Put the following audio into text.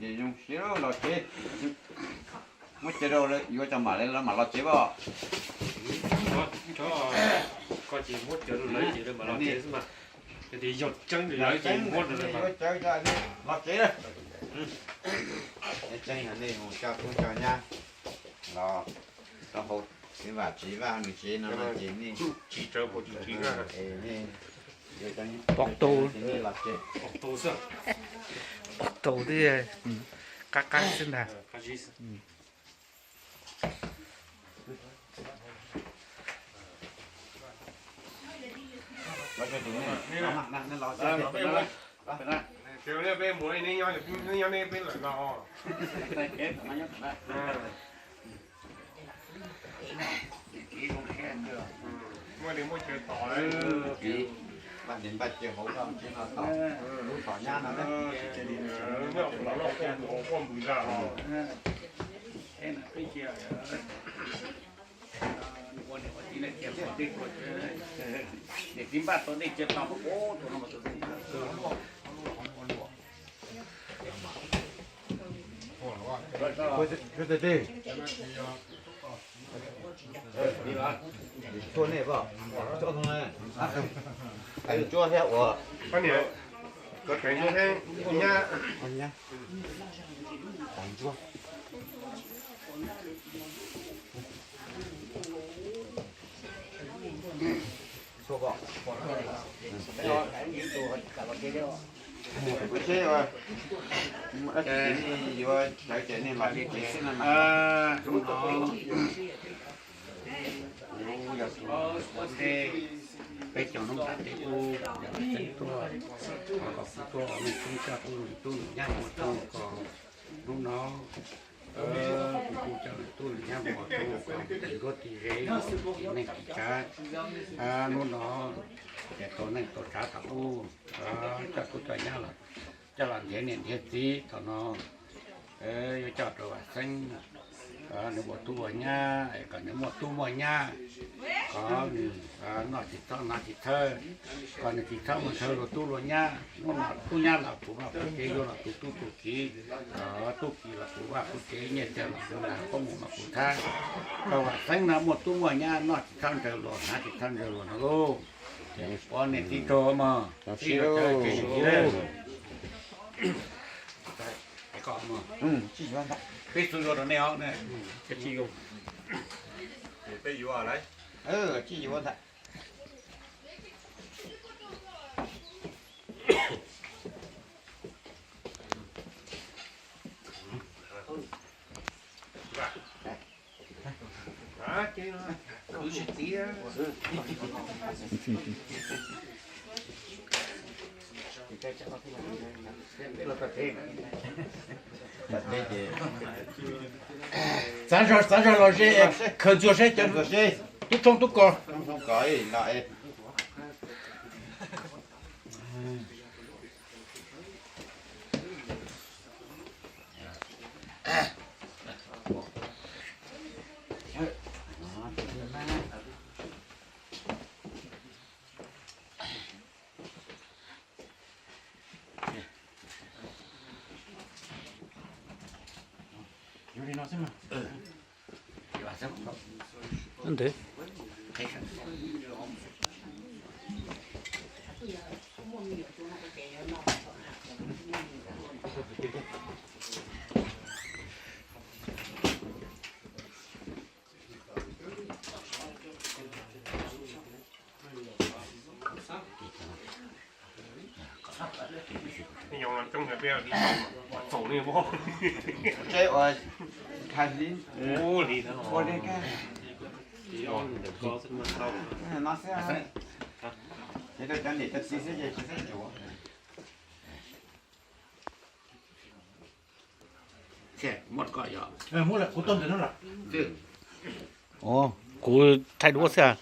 Ces zoo siab los tsev. Muab cawv rau yuav cov mam li los mam los tsev pom. Koj ces muab cawv rau lawv ces lawv mam los tsev xwb mas. Yog tias yog tseeb yuav cawv los tsev. Tseeb yog nej mus coj tub coj nyab los rau hauv txiv vaj txiv vaj nws tsev no ces nej tsis tsis vaj pom tus, pom tus twb qab qab xwb ntag. Npaj npaj cia hauv no tsev no tom lub tom nyab no. Tua nej pom, coj too, cuab thiab ua, nyab, ua nyab, ua ntsuab. Kuv seb yuav sawv ces nej los li ces xwb no. Hnub no kuv yog tus ua teb peb cov noob nram teb ub yog xeeb tuaj, kom kuv tuaj ua mej tub coj tub nws tub nws nyab mus rau kom hnub no kuv kuj coj nws tub nws nyab mus rau kom tis nruab tis zeb, tis neej tis tsav. Hnub no ces tau neej tau tsav tom ub, coj tub coj nyab los, coj los nrhiav niam nrhiav txiv thaum no. Yuav coj rau Vam Xeeb, nws ua tub ua nyab es kom nws muaj tub muaj nyab, kom nws noj tsis txhob hnav tsis txhawj, kom nws tsis txhob mus ntshaw luag tub luag nyab. Hnub no tub nyab los puv vaj puv tsev, yuav los tus tub tus kiv, tub kiv los puv vaj puv tsev, nyiaj txiag los puv nram qoob mus mas puv thab. Kom Vam Xeeb no muaj tub muaj nyab, noj tsis txhob ntshaw luag, hnav tsis txhob ntshaw luag no lauj. Pov niam txiv tsaug mog, txij yuav cawv ces tsis tau. Peb txhua yuav rau nej os. Peb yuav lawm. Tsis yuav ntag. Txav zog txav zog los ze, khaws ntxuag seb cov tub tshoob tub kos. Ntev. Kuv thaij duab xwb.